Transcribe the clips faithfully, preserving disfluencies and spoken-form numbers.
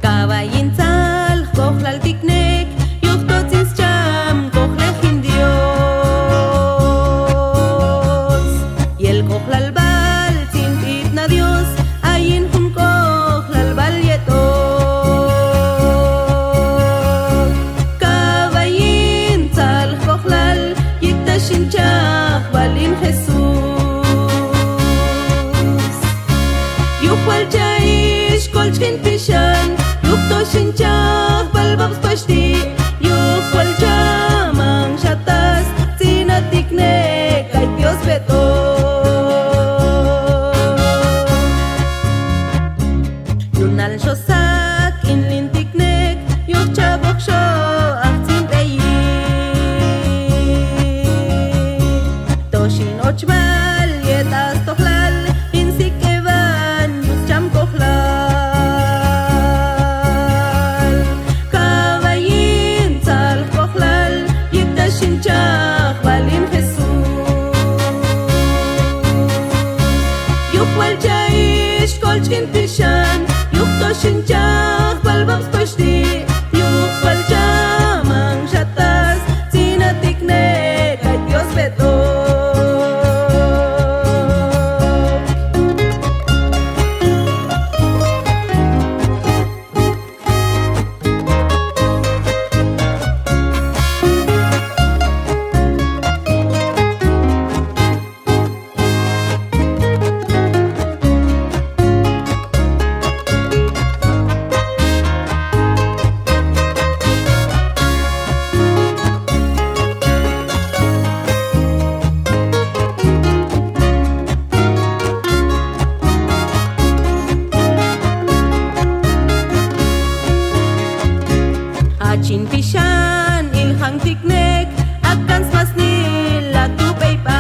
Kaw ay hin tzalj kojlal tik'nek, yuj to tzin scham kojlej hin Dios. Yel kojlal b'al tzin b'itna Dios, ayin jun kojlal b'al yet ok. Kaw ay hin tzalj kojlal, yiktax hin chajb'al hin Jesús. Yuj wal cha ix kolchaj hin pixan, yuj to xin chajb'al b'ab'spax ti', yuj wal cha manxa tas tzin a tik'nek ay Dios b'et ok. Yunal xo sak' hin lin tik'nek, yuj cha b'oqxo aj tzin b'eyi. To xin ochb'al yet a stojlal, hin sik' eb'an yuj cham kojlal. Kaw ay hin tzalj kojlal, yiktax hin chajb'al hin Jesús. Yuj wal cha ix kolchaj hin pixan, yuj to xin chajb'al b'ab'spax ti', yuj wal cha manxa tas tzin a tik'nek ay Dios b'et ok. Hach hin pixan, iljan tik'nek, a kan smasnil a tu' b'eyb'al.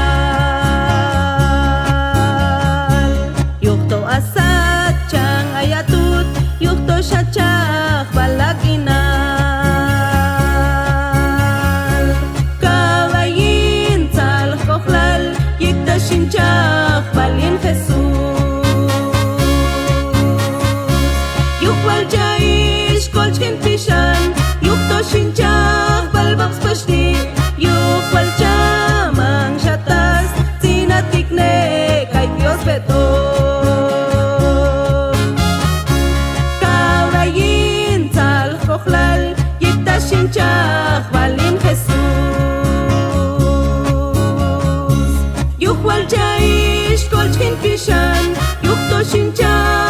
Yuj to a sat ch'an ay a tut, yuj to xa chajb'al a k'inal. Kaw ay hin tzalj kojlal, yiktax hin chajb'al hin Jesús. Yuj wal cha ix kolchaj hin pixan, yuj to xin chajb'al b'ab'spax ti', yuj wal cha manxa tas tzin a tik'nek ay Dios b'et ok. Kaw ay hin tzalj kojlal, yiktax hin chajb'al hin Jesús. Yuj wal cha ix kolchaj hin pixan, yuj to xin chaj